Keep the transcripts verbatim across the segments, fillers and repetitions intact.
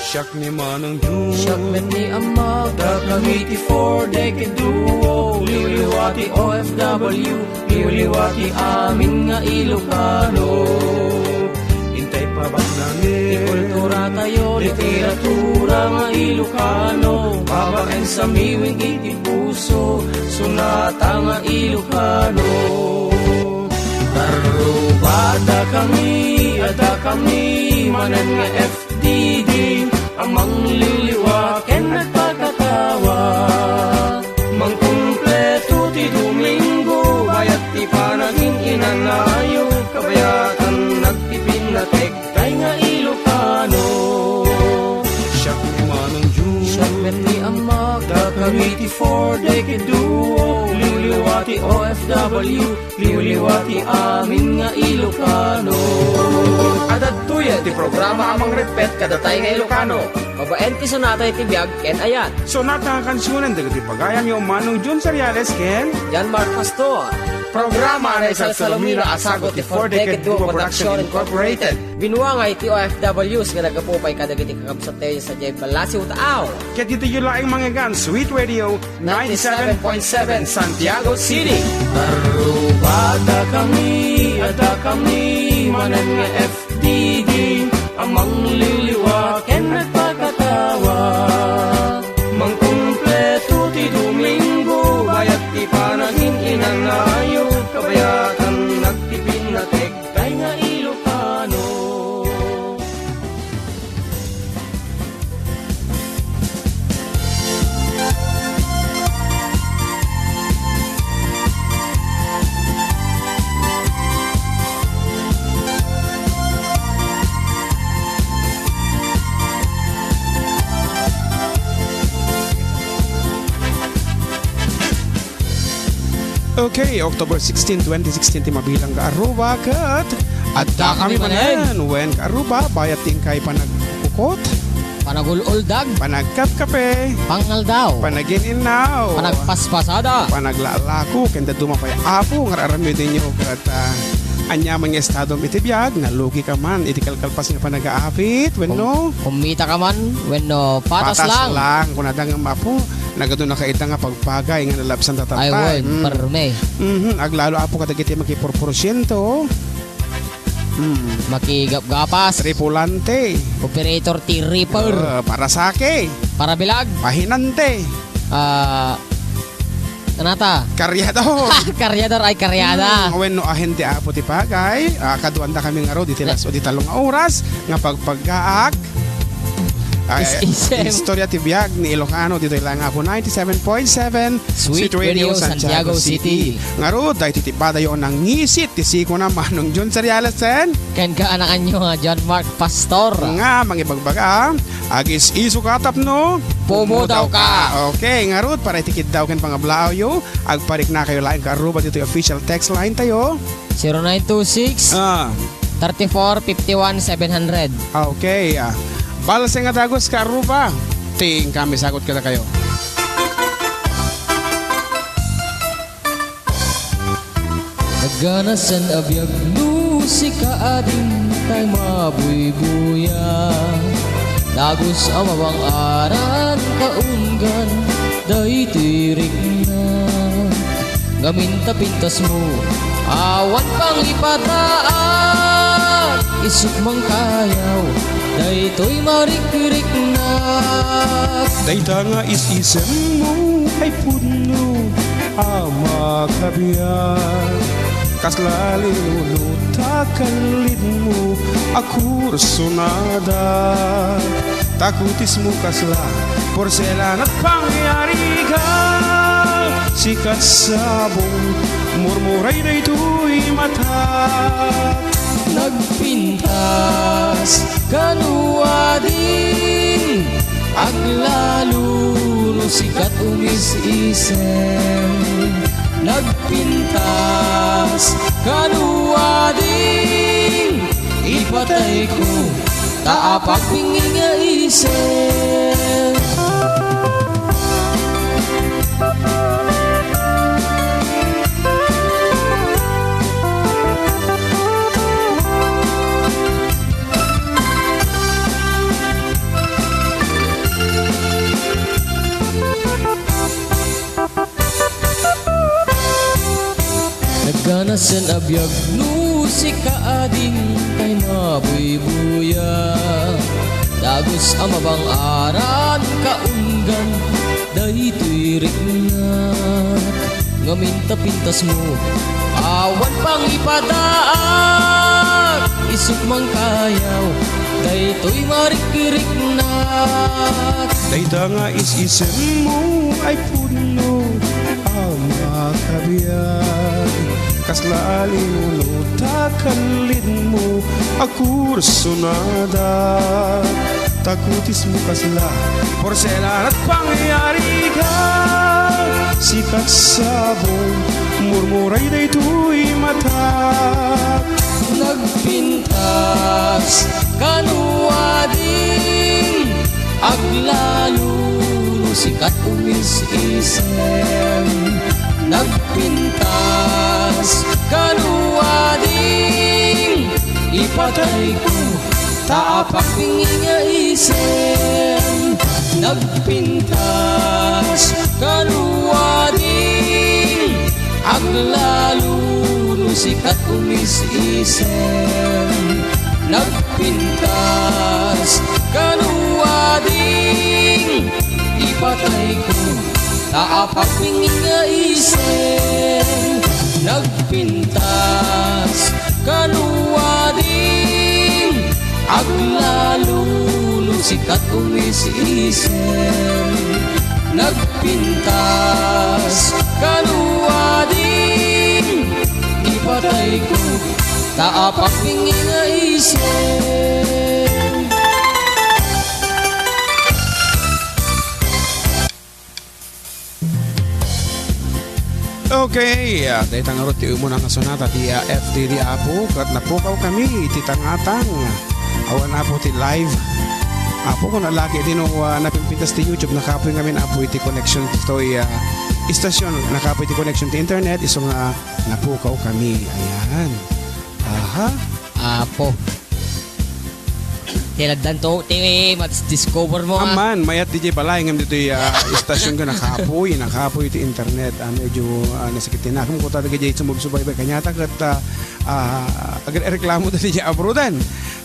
Siak ni Manong Jun. Siak met ni Ammak. Dakami ti Four Decade Duo. Liwliwa ti O F W. Liwliwa ti amin nga Ilocano. Intay pabaknangen. Ti kultura tayo, literatura nga Ilocano. Babaen sa miwing iti puso. Sunata nga Ilocano. Tarubada kami, adda kami, manen nga F D D, a mangliwliwa ken nagpakatawa. Mangkumpleto ti Domingo, bayat ti panagin-inan ayo, kabayatan nagpipinnatek, tay nga Ilocano. Siak ni Manong Jun. Siak met ni Ammak. Dakami ti Four Decade Duo, liwliwa ti O F W, liwliwa ti amin nga Ilocano. Adda daytoy ti programa a mangreppet kadatay nga Ilocano. Babaen ti sonata iti biag ken ayat. Sonata nga kansionen dagiti pagayamyo, Manong Jun Cereales ken John Mark Pastor. Programa a naisalsalumina a sagut ti Four Decade Duo Production Incorporated. Binuangay ti O F Ws nga naggapu pay kadagiti kakabsattayo sadiay Balasiw, Taaw. Ket ditoy laeng mangeggan, Sweet Radio, ninety-seven point seven Santiago City. Tarubada kami, adda kami, manen nga F D D, a mangliwliwa ken nagpakatawa. Mangkumpleto ti Domingo, bayat ti panagin-inan ayo, kabayatan nagpipinnatek, tay nga Ilocano. Okay, October sixteen, twenty sixteen ti mabilang nga arruba, ket adda kami manen. Wen nga arruba, bayat ti inkay panagkukot, panagul-uldag, panagkapkape, pangaldaw, panagin-innaw, panagpaspasada, panaglaalako, ken dadduma pay, Apo, nga ar-aramidyo ket, ah, aniaman nga estadom iti biag, nalugi ka man iti kalkalpas nga panagaawit, wenno? Kum-, kumita ka man, wenno patas lang. Patas lang, kunada nga, Apo, nagadu na ka ita nga pagbagay nga nalabsan ta. Ay, tatay. Wen, mm. Perme. Mhm, aglalo, Apo, kadagiti makipurporsiento. Hmm. Makigapgapas. Tripulante. Operator ti reaper. Ah, parasake. Parabilag. Pahinante. Ah, anata? Karyador. Karyador ay karyada. Hmm, wenno ahente, Apo, ti pagay. Ah, kaduanda kami ngarud iti las-, iti tallo nga oras nga pagpagaak. Ay, isem. Istorya ti biag ni Ilocano ditoy laeng, Apo, ninety-seven point seven Sweet Radio, Santiago City. Ngarud, daytoy ti padayo a nangisit ti sikona, Manong John Cereales, ken? Ken kaanakanyo nga John Mark Pastor. Nga mangibagbaga, agis-isu ka tapno pumudaw ka. Okay, ngarud, para iti kiddaw ken pangablaawyo, agpariknakayo laeng nga arruba ditoy official text line tayo. Zero nine two six, ah, thirty-four fifty-one seven hundred. Ah, okay, ah. Balse nga dagus ka arruba. Ti inkami sagut kadakayo. Nagganasan a biag no sika a dintay mabuybuya. Dagus a mabang-aran kaunggan daytoy rikna. Ngamin ta pintasmo, awan pangipataag, isuk mangkayaw, daytoy marikriknak. Dayta nga is-isemmo ay pudno a makabiag, kasla linunot a kallidmo a kursonada. Ta kutismo kasla porselan a pangyarigan, sikat sabong, murmuray daytoy matak. Nagpintas kano ading aglalo no sikat umis-isem. Nagpintas kano ading ipatayko ta apagpingin nga isem. Sen a biag no sika ading tay mabuybuya. Dagus a mabang-aran kaunggan daytoy riknak. Ngamin ta pintasmo, awan pangipadaak. Isut' mangkayaw, daytoy marikriknak. Dayta nga is-isemmo ay pudno a makabiag. Kasla a linuno ta kallidmo a kursonada. Ta kutismo kasla porselana, pangyari ka, sikat sabong, murmuray daytoy mata. Nagpintas kano ading aglalo no sikat umis-isem. Nagpintas kano ading ipatay ko ta apak bingi nga isem. Nagpintas kano ading aglalo no sikat umis-isem. Nagpintas kano ading ipatay ko ta apak bingi nga isem. Nagpintas kano ading aglalo no sikat umis-isem. Nagpintas kano ading ipatay ko ta apak bingi nga isem. Okay, ah, dayta ngarud ti umuna nga sonata ti, ah, F T D, Apo, ket napukawkami iti tangatang. Awan, Apo, ti live. Apo, kun alaki ti no, ah, napimpintas ti YouTube, nakapoy ngamin, Apo, iti connection toy, ah, istasyon, nakapoy ti connection ti internet, isu nga napukawkami. Ayan. Aha. Apo. Ti laddan to, ti mas discover mo, ah. Amman, mayat D J balay ngem ditoy, ah, istasyon nga nakapoy, nakapoy ti internet. Ah, medyo, ah, nasakit ti nakem ko talaga diay sumubsubaybay kaniata ket, ah, ah, agrereklamo ta diay abroadan.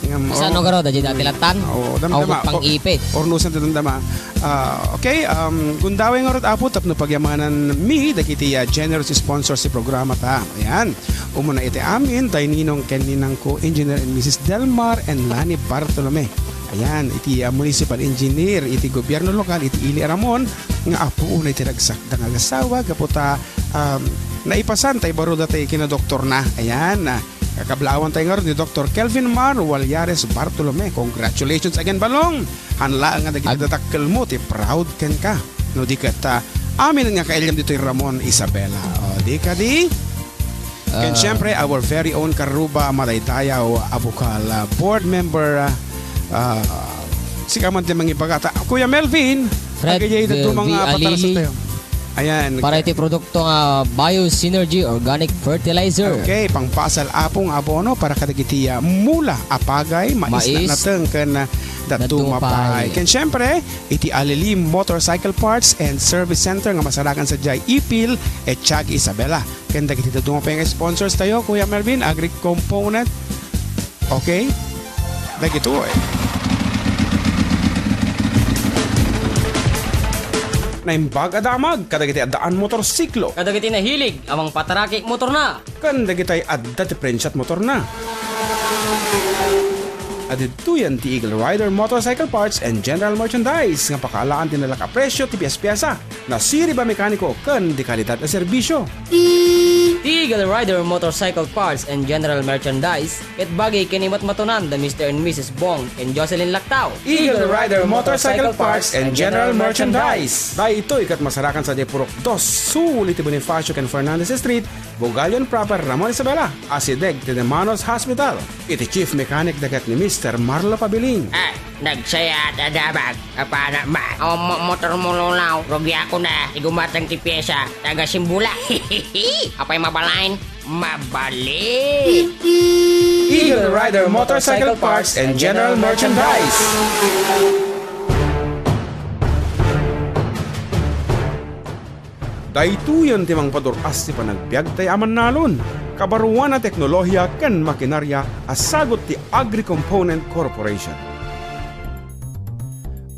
Ngem, saan or-, no garo, da diay dati latan? Oo, damdama. Aw, pang-ipit. Or-, ornusan ta damdama. Ah, okay, um, gundaway ngarud, Apo, tapno pagyamanan mi dagiti, ah, generous sponsors ti programa ta. Ayan. Umuna iti amin, tay ninong ken ninangko, Engineer and Missus Delmar and Lani Bartolome. Ayan, iti, ah, municipal engineer iti gobierno lokal iti Ili Ramon nga apo unay ti ragsakda nga agasawa gapu ta, um, naipasan tay baro dati kinadoktorna. Ayan, ah, kakablaawan tay ngarud ni Doktor Kelvin Mar Walyares Bartolome. Congratulations again, Balong! Haan laeng nga dagiti ag- dadakkelmo ti proud kenka. No di ket, ah, amin nga kailiam ditoy Ramon, Isabela. O, di kadi? Ken, ah, siyempre, our very own Karuba Madaydayaw a bukal, ah, board member, ah, ah, sika man ti mangibaga. Ta, Kuya Melvin, Fred, agayay dagiti, eh, mga V. Alili. Patarasat tayo. Ayan. Para iti produkto nga Bio Synergy Organic Fertilizer. Okay, pangpasal, Apo, nga abono para kadagiti, ah, mula a pagay, mais, mais, nateng, ken, ah, dadduma pay. Dadduma pay. Ken, siyempre, iti Alili Motorcycle Parts and Service Center nga masarakan sadiay Ipil, Etiague, Isabela. Ken dagiti dadduma pay nga sponsors tayo, Kuya Melvin, Agri Component. Okay? Dagitoy. Naimbag a damag kadagiti addaan motorsiklo. Kadagiti nahilig a mangpataraki motorna. Ken dagitay adda ti prensiat motorna. Aditoyen ti Eagle Rider Motorcycle Parts and General Merchandise nga pakaalaan ti nalak a presyo ti piaspiasa, nasirib a mekaniko ken di kalidad a serbisyo. Ti Eagle Rider Motorcycle Parts and General Merchandise ket bagi ken ni matmatonan da Mister and Missus Bong ken Jocelyn Lactao. Eagle Rider Motorcycle Parts and General Merchandise. Daytoy ket masarakan sadiay purok dos sul iti Bonifacio ken Fernandez Street, Bugallon proper, Ramon Isabela, asideg ti Demanos Hospital. Iti chief mechanic da ket ni Mister Marlo Pabilin. Ah, nagsayat a damag. Apana man. O, mo-, motor mo, Lolaw. Rugiakon a. Ti gumatang ti piesa. Taga Simbula. Apay mabalin? Mabalin. Eagle Rider Motorcycle Parts and General Merchandise. Daytoyen ti mangpadur-as ti panagbiagtay a mannalon. kabaruan a teknolohiya ken makinarya a sagut ti Agri-Component Corporation.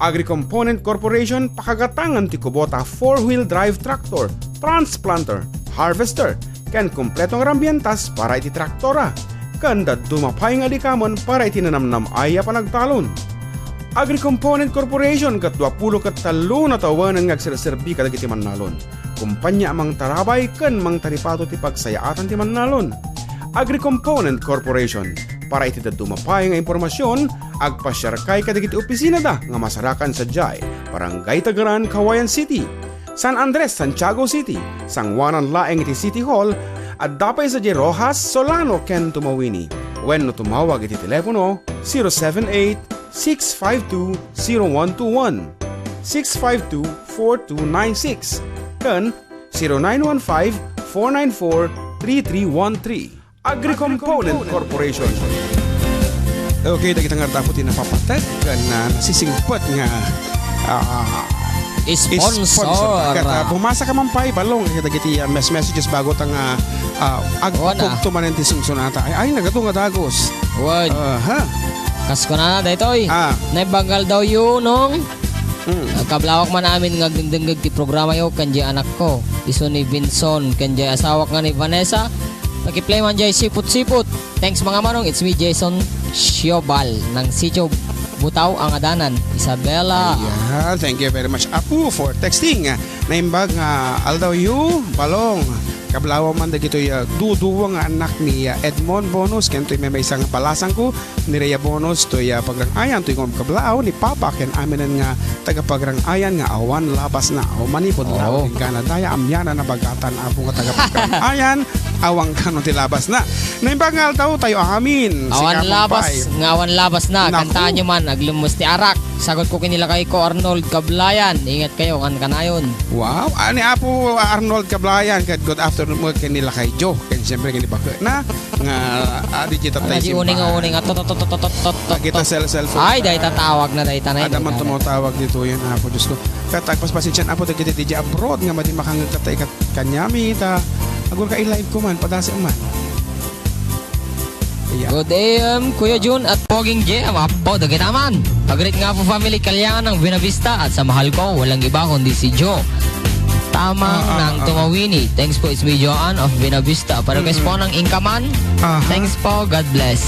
Agri-Component Corporation pakagatangan ti kubota four-wheel drive tractor, transplanter, harvester, ken kompleto nga rambientas para iti traktora, ken dadduma pay nga adikamen para iti nanamnam-ay a panagtalon. Agri-Component Corporation ket duapulo ket tallo natawen nga agserserbi kadagiti mannalon. Kumpanya a mangtarabay ken mangtaripato ti pagsayaatan ti mannalon. Agri-Component Corporation. Para iti dadduma pay nga impormasion, agpasiarkay kadagiti opisinada nga masarakan sadiay, Barangay Tagaran, Cauayan City, San Andres, Santiago City, sanguanan laeng iti City Hall, adda pay sadiay Roxas, Solano, ken Tumauini. Wenno tumawag iti telepono zero seven eight, six five two, zero one two one, six five two, four two nine six, ken zero nine one five, four nine four, three three one three. Agri-Component Corporation. Okay, dagita nga adda ti napapatek ken, ah, nasisingpet nga, ah, Sponsor. Sponsor. Ket, ah, bumasa ka man pay, Balong, dagiti, ah, mes-, messages bago ta nga, ah, agpapugto manen ti sumsumata. Ay, ay, nagadu nga dagus. Wen. Aha. Kas kunana daytoy. Ah. Naimbag nga aldaw yo, Nong. Mm. Kablawak man amin nga agdengdengngeg ti programa yo ken diay anakko. Isu ni Vinson ken diay asawak nga ni Vanessa. Pakiplay man diay siput-siput. Thanks, mga manong. It's me, Jason Siobal, ng Sitio Butao, Angadanan, Isabela. Ayan. Thank you very much, Apu, for texting. Naimbag nga aldaw yo, Balong. Kablawak man dagitoy, ah, duduwa nga anak ni, ah, Edmond Bonus, ken toy maymaysa nga balasangko, ni Rhea Bonus, toy, ah, Pagrang-ayan, toy nga kablaaw ni Papa, ken aminen nga taga-Pagrang-ayan nga awan labasna. O, manipud laeng ken Canada, ya, amianan a bagatan, Apu, nga taga-Pagrang-ayan, awan kano ti labasna. Naimbag nga aldaw tayo amin. Awan labas, nga awan labasna. Naku. Kantaanyo man, Aglumus ti Arak. Sagutko ken ni lakayko, Arnold Kablayan. Ingat kayo, kankanayon. Wow. Ah, ni Apu, ah, Arnold Kablayan, ket good afternoon mo ken ni lakayyo. Ken siyempre, ken ni baketna. Nga, ah, digital tayo uning, uning, ah, tot, tot, tot. Kita cell, cellphone. Ay, dayta tawag na, dayta na. Ada man tumawag dito yan, Apo, Diyos ko. Ket agpaspasensya, Apo, dagiti diay abroad nga madi makangegkat tayo kat-, kanyami, ta, agor ka i-live ko man, padasem man. Iya. Good A M, Kuya Jun at Poging J M. Apo, dagita man. Pag-greet nga po, family, Kaliangan ng Buenavista at sa mahal ko, walang iba kundi si Joe. Tamang ah, ah, ng ah. Tumawini. Thanks po, it's me, Joan of Buenavista. Pa-request mm-mm. Po ng Ingkaman. Aha. Thanks po, God bless.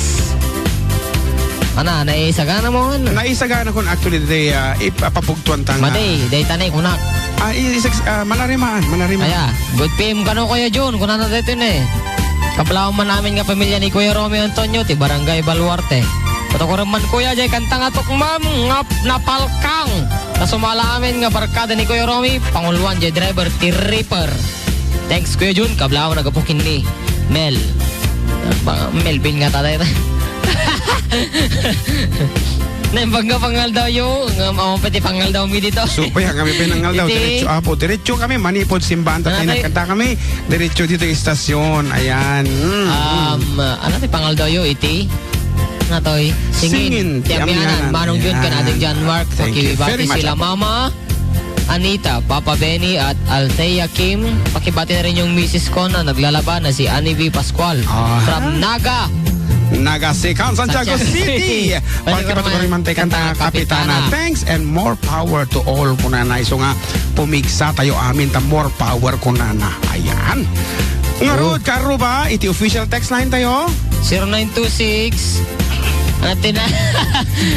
Ana, naisagana mo, ano? Naisagana ko actually, day, ah, ipapabugtuan ta nga. Mati, day tanay, kunak. Ah, i-, i-, ah, manarimaan, manarimaan. Aya, good P M kano, Kuya Jun, kunana daytoy ne. Kablawak man amin nga pamilya ni Kuya Romeo Antonio, ti Barangay Baluarte. Patukuran man, Kuya, jay kanta nga tukmam, nga napalkang. Ta sumala amin nga barkada ni Kuya Romy, panguloan jay driver ti Reaper. Thanks, Kuya Jun. Kablawak na gapu ken ni Mel. Ba, Melvin nga tatay na. Naimbag nga pangaldaw yo, nga maupay ti pangaldaw mi dito. Supay, kami pinangaldaw. Iti diretso, Apo. Diretso kami, manipod simbahan, tatay, nagkanta kami. Diretso dito, istasyon. Ayan. Mm, mm. Um, ano ti pangaldaw yo, iti? Natoy. Singin. Singin, ti Amianan. Ti Amianan. Manong Jun, ken Ading John Mark. Thank you very much, Apo. Pakibati sila, Mama. Anita, Papa Benny at Althea Kim. Pakibati na rin yung misis ko na naglalaba na si Annie V Pascual. Aha. From Naga. Naga Sikan, Santiago City. Santiago City. Pakibati ko rin man tayo kanta Kapitana. Kapitana. Thanks and more power to all, kunana. Isu nga pumigsa tayo amin ta more power, kunana. Ayan. Ngarud, oh. Karuba, iti official text line tayo. Zero nine two six. Ano, tina-,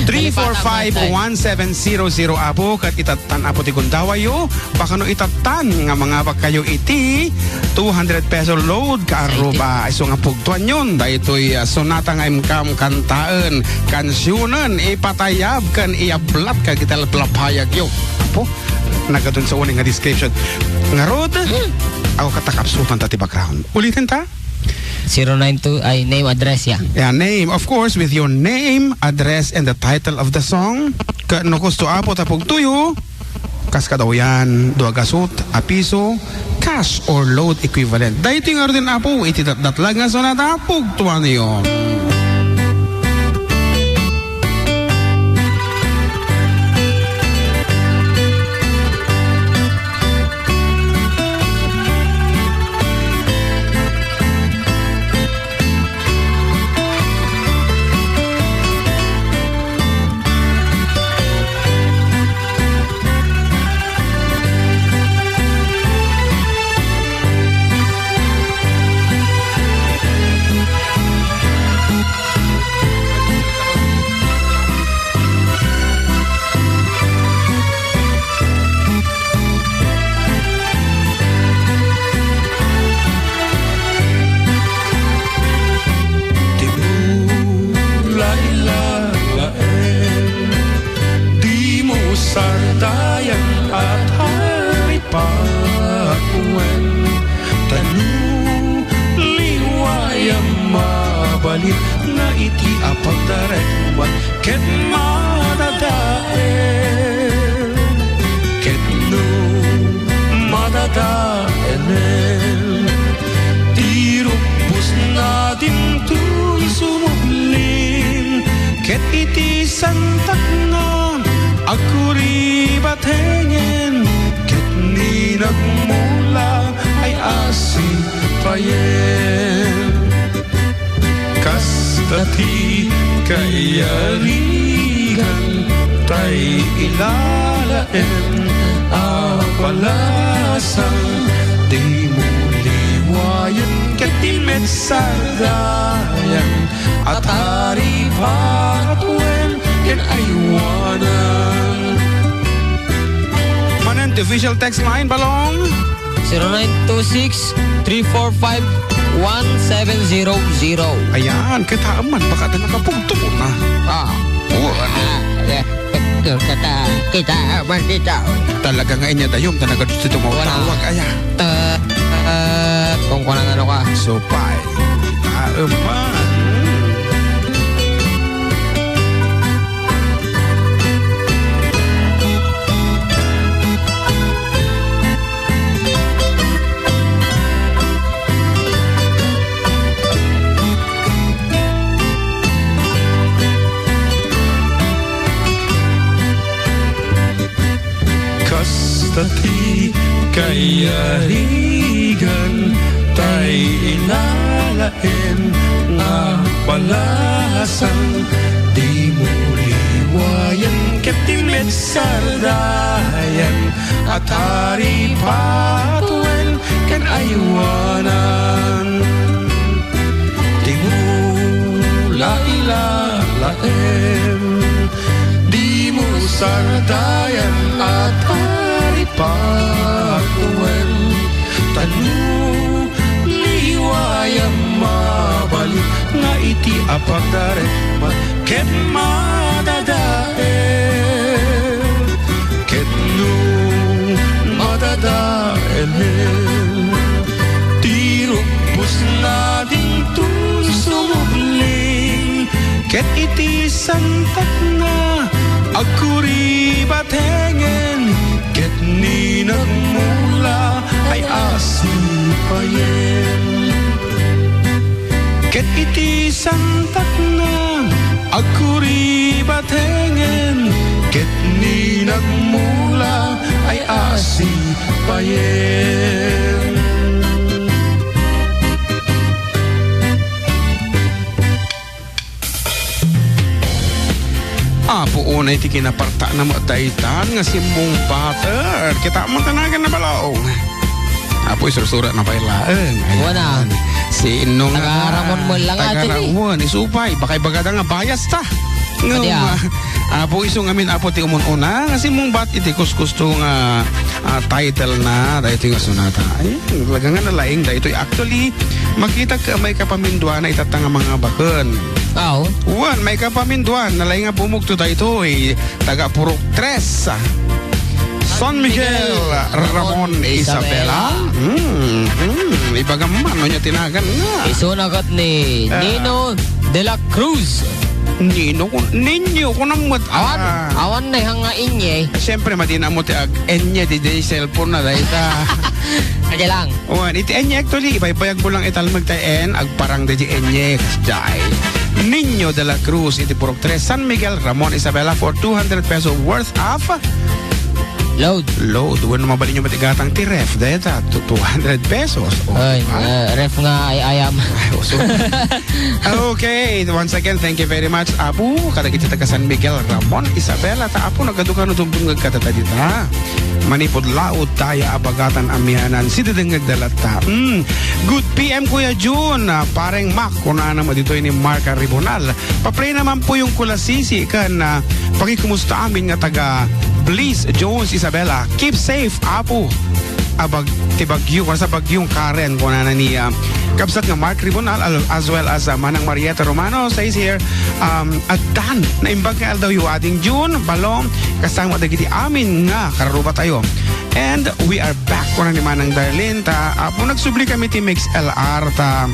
three four five, one seven zero zero, Apo, kat ita- Tan Apo ti gundawayyo, bakano itattan nga mangabakkayo iti two hundred peso load, kaarruba. Isu nga pugtoanyon, daytoy, ah, sonata nga imkam kantaen, kansionen, ipatayab, ken iyablat kadagiti lapayagyo. Apo, nagadun sa uning nga description. Ngarud, ako katakapsutan ta ti background. Ulitin ta? Zero nine two, ay, name, address, ya. Yeah, name. Of course, with your name, address, and the title of the song. Ka-, no gusto, Apo, ta pugtoyo, kas kadawyan, dua gasut a piso, cash or load equivalent. Daytoy ngaruden, Apo, iti datdatlag nga sonata, pugtoanyo. Sardayan a taripakuen, ta no liwayam mabalin nga iti apagtarekman ket madadael, ket no madadaelen, ti rubbosna dinton sumubling, ket iti santakna agkuribatengen, ket ni nagmula ay asipayen. Kasta ti kayarigan tay ilalaem a balasang, dimo liwayen ket ti met sardayan a taripakuen ken aywanan. Manen ti official text line, Balong? Zero nine two six, three four five, one seven zero zero. Ayan, kita man, baka da nakapugto na. Ah. Oo. Ah, eh, eh, kita, kita, man dito. Talaga nga inya dayom, talaga gusto ito Wala. Tawag, aya. Ta-, ah, kung kunang ano ka. Supay. Taaman. Kasta ti kayarigan tay ilalaem a balasang, dimo liwayen ket ti met sardayan a taripakuen ken aywanan. Dimo la ilalaem, dimo sardayan a taripakuen, ta no liwayam mabalin nga iti apagtarekman ket madadael, ket no madadaelen, ti rubbosna dinton sumubling, ket iti santakna agkuribatengen, ket ni nagmula ay asipayen. Ket iti santakna agkuribatengen, ket ni nagmula ay asipayen. Apo, unay ti kinapartakna met daytan nga simmungbaten. Kita mo tanagan na balaw. Apo, isursura na pay laeng. Ayan. Wana. Si Innong, Taga ah, Ramon mo lang, taga ate, eh. Ramon, isupay. Baka ibagada nga bias ta. Ngem, Adi, ah. Ah, Apo, isu ngamin, Apo, ti umun-una nga simmungbat iti kuskusto nga, ah, title na daytoy nga sonata. Ay, talaga nga nalaing daytoy. Actually, makita ka may kapaminduana itatta nga mga baken. Aw. Wan, may kapaminduan, nalaing nga bumugto daytoy. Taga Purok Tres. San Miguel, Ramon Isabela. Hmm, hmm. Ibaga man, no, nya tinagan na. Isuna ket ni Ah. Nino de la Cruz. Nino, kun-, Ninyo, kunam met, Awan, ah. Awan na nga inye. Siyempre, madi na mo ti ag-, enye di, di cellphone na, dahil ta. Aja lang. Wan, iti enye actually, ibaybayag mo lang italmag tay en, agparang di enye, kasjay. Nino de la Cruz, iti Purok Tres, San Miguel, Ramon Isabela for two hundred peso worth of Load. Load. Wan, mabalin nyo matigatang ti ref, deta, to two hundred pesos. Oh, Ay, di ba? Ah, ref nga ay ayam. Ay, uso. Okay, once again, thank you very much, Apo. Kadagiti taga San Miguel, Ramon Isabela, ta Apo, nagadu kano tungtungag kadata dita. Manipud laud taya abagatan amianan, sididengngeg da latta. Mm. Good P M, Kuya Jun, ah, pareng Mac, kunana mo ditoy ni Mark Ribonal. Papray naman po yung kulasisi kan, ah, pakikumusta amin nga taga Bliss Jones, Isabela. Keep safe, Apo. a bag-, ti bagyo, sa bagyong Karen, kunana ni, ah, kabsat nga Mark Tribunal, al-, as well as, ah, Manang Marietta Romano says here, um, addan, naimbag nga aldawyo, ading June, Balong, kasama dagiti amin nga kararubatayo. And we are back, kuna ni Manang Darlene, ta, apo, nagsubli kami ti Mix L R, ta,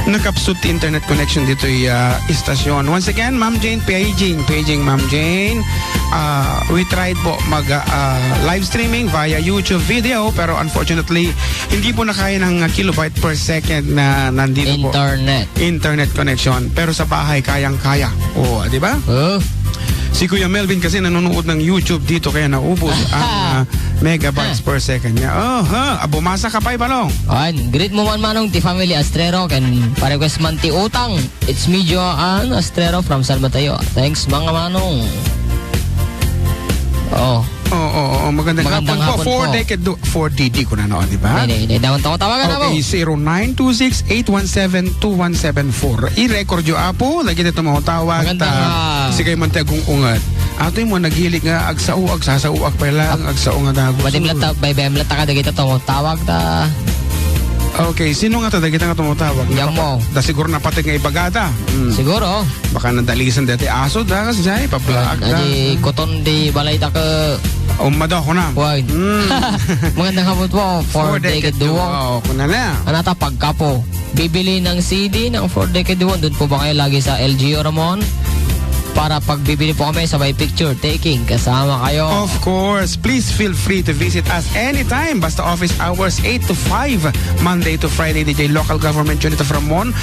nakapsut ti internet connection ditoy, ah, istasyon. Once again, Ma'am Jane, paging, paging, Ma'am Jane. Ah, we tried po mag, ah, live streaming via YouTube video, pero unfortunately, hindi po na kaya ng kilobyte per second na nandito po. Internet. Internet connection. Pero sa bahay, kayang-kaya. Oo, di ba? Oh. Si Kuya Melvin kasi nanonood ng YouTube dito, kaya naubos ang, ah, megabytes per second niya. Oh, ha? Ah, bumasa ka pa, Balong. Ayan, greet mo man, Manong, ti family Astrero, ken pa-request man ti Utang. It's me, Joan Astrero from San Mateo. Thanks, mga Manong. Oh. Oo, oo, oo. Magandang Magandang hapon po. hapon Four po. decade, four D D ko na noon, di ba? Hindi, hindi. Daon tawag-tawagan na Okay, po. zero nine two six eight one seven two one seven four. I-record yo, apo. Lagi na tumawag-tawag. Magandang, Ta-, ah, sige man ti agung-ungat. Ato yung mga naghilig nga, agsao, agsasao, agpay lang, agsao nga dago. Pwede mo lang ta-, bay-, bay-, mo lang ta ka, dagita tumawag-tawag ta. Okay, sino nga ta, dagita nga tumawag-tawag? Yan mo. Da siguro napatik nga ibagada. Hmm. Siguro. Baka nadalisan dati aso da, kas jay, pablaak da. Adi, kuton di balay da ka. Umado ko na. Wine. Mm. Magandang hapon po, Four Four Decade Decade Duo. Duo. Ako na na. Anata pagkapo. Bibili ng C D ng Four Decade Duo. Doon po ba kayo lagi sa L G U Ramon? Para pagbibili po kami, sabay picture taking. Kasama kayo. Of course, please feel free to visit us anytime. Basta office hours, eight to five, Monday to Friday, D J Local Government Unit of Ramon.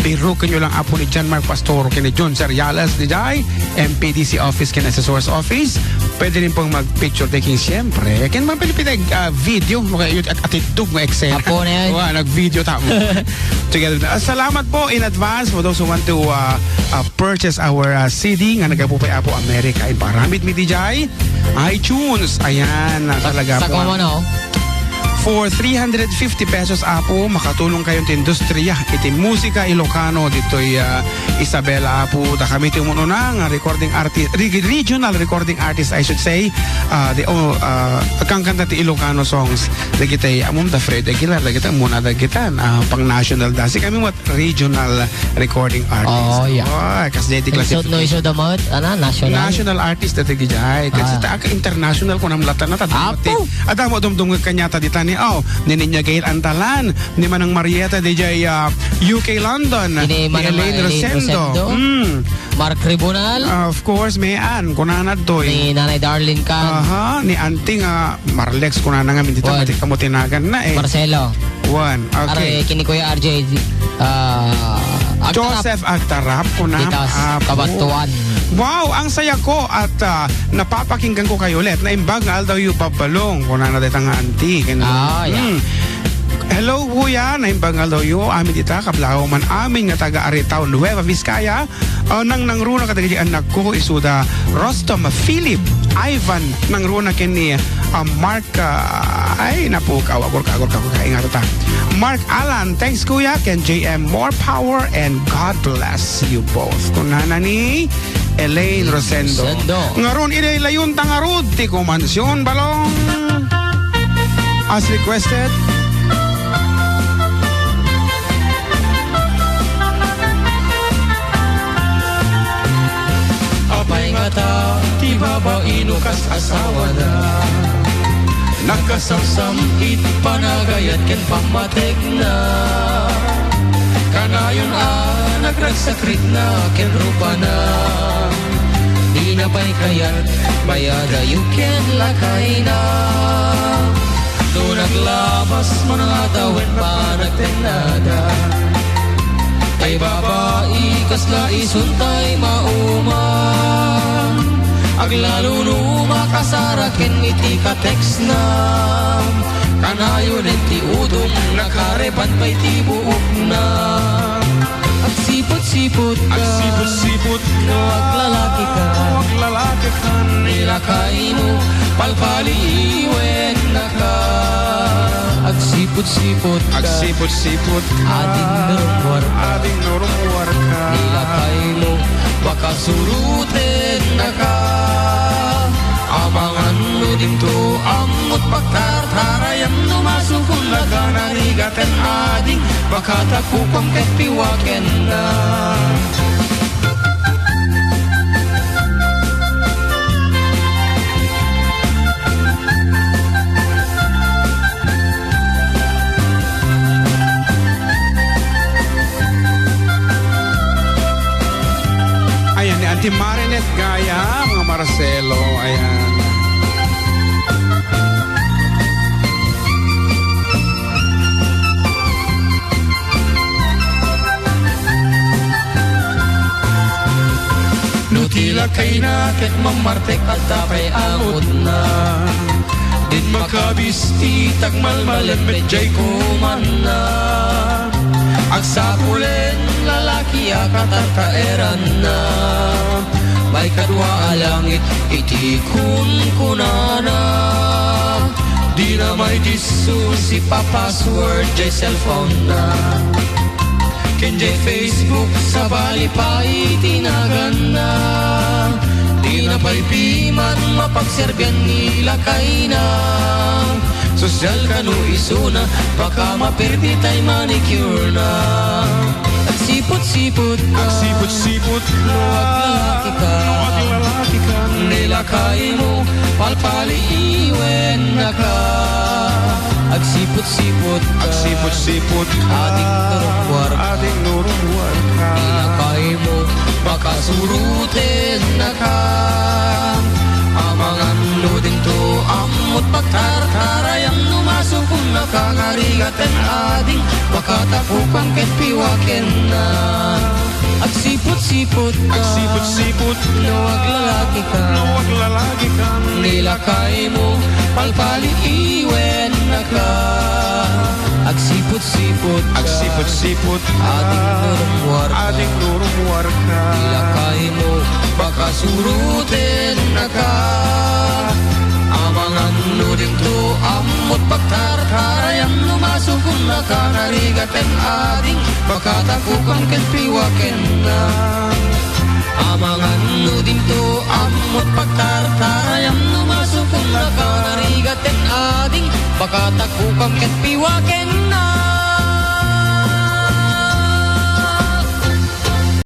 Biruken nyo lang apo ni John Mark Pastor, kini John Seriales, D J, M P D C office, kini Assessor's office. Pwede rin pong mag-picture taking, siyempre. Kaya mga Pilipinag, ah, video, mga yun, at atitog nga eksena. Apo na yan. Wa, nag-video tamo. Together na. Ah, salamat po in advance for those who want to, ah, ah, purchase our, ah, C D nga nagapupay Apo America. Iparamid mi D J. iTunes. Ayan, na talaga Sa po. Common, oh. For three hundred fifty pesos, apo, makatulong kayo ti industriya iti musika Ilocano ditoy, ah, Isabela, apo. Da kami ti umununa nga recording artist, reg-, regional recording artist, I should say. Ah, the, oh, ah, agkankanta ti Ilocano songs. Dagitay, amom da Fred Aguilar, dagitay, muna dagitan, ah, pang national da. Si kami met regional recording artist. Oo, yeah. Oh, kas jay ti Iso, no, classification. Iso da met, ana, national? National artist dati gijay. Kasi Ah. ta, aka international ko nam latan na, ta, Apo! Adda mo dumdum kanya ta ditani, oh, ni Ninya Gail Antalan, ni Manang Marietta D J, ah, U K London, Ini ni Manang Elaine Elaine Rosendo. Rosendo. Mm. Mark Tribunal. Ah, of course, may an, kunana toy. Ni Nanay Darlene Can. Aha, ni Auntie nga Marlex, kunana nga, hindi Wan. Mati kamo tinagan na eh. Marcelo. Wan, okay. Are, kini Kuya R J, ah, Agtarap. Joseph Agtarap, kunana. Ditas, Apo. Kabatuan. Wow, ang saya ko at, ah, napapakinggan ko kayo ulit. Naimbag nga aldaw yu, Babalong. Kunana dita nga auntie. Ganun. Ah, yeah. Hmm. Hello, Kuya. Naimbag nga aldaw yu. Amin dita, kablaw man amin nga taga Aritao, Nueva Vizcaya. Ah, nang nangruna kadagiti annakko, isuda Rostom, Philip, Ivan, nangruna ken ni, ah, Mark, ah, ay, napukaw, agurka, agurka, agurka, ingat ta. Mark Alan, thanks, Kuya, ken J M, more power and God bless you both. Kunana ni Elaine Rosendo. Rosendo. Ngarun, ilaylayon ta ngarud ti kumansion, Balong. As requested. Apay ngata ti babaino kas asawada? Nagkasamsam iti panagayat ken pammatekna. Kanayon a nagragsakritna ken rupana. Dina pay kayat bayada yu ken lakayna. No naglabas man nga tawen panagtennada, ay babai kasla isuntay mauman. Aglalo no makasara ken iti katextna, kanayon ti udom nakarepan pay ti buokna. Agsiput-siput ka. Agsiput-siput ka. Aglalaki ka. Aglalaki ka. Ni lakaymo, palpaliwennaka. Agsiput-siput ka. Agsiput-siput ka. Ading narummuar ka. Ading narummuar ka. Ni lakaymo, pakasurutennaka. Amangan no dinto, ammot pagtartaraya. Pakatakukom ket piwakenna. Ayan, ni Auntie Marinette Gaya, mga Marcelo, ayan. No ti lakayna ket mammartek, adda pay angudna. Din makabisti, tagmalmalen met jay kumanna. Agsapulen lalaki a katarkaeranna. Maikadua a langit iti kunkunana. Dina maidissusi pa-password jay cellphone-na. Ken jay Facebook, sabali pay ti naganna. Dina pay piman mapagserbian ni lakayna. Sosyal kano isuna, baka maperdi tay manicure-na. Agsiput-siput ka. Agsiput-siput ka. No aglalaki ka. No aglalaki ka. Ni lakaymo, palpaliiwennaka. Agsiput-siput ka. Agsiput-siput ka. Ading nurungwar ka. Ading nurungwar ka. Ni lakaymo, pakasurutennaka. Amangan no dinto ammot pagtartarayam no masukonnaka nga rigaten ading pakatakukan ket piwakenna. Agsiput-siput ka. Agsiput-siput ka. No aglalaki ka. No aglalaki ka. Ni lakaymo, palpaliiwennaka. Agsiput-siput ka. Agsiput-siput ka. Ading nurungwar ka. Ading nurungwar ka. Ni lakaymo, pakasurutennaka. Amangan no dinto ammot pagtartarayam no masukonnaka nga rigaten ading pakatakukan ken piwakenna. Amangan no dinto ammot pagtartarayam no masukonnaka nga rigaten ading pakatakukan ken piwakenna.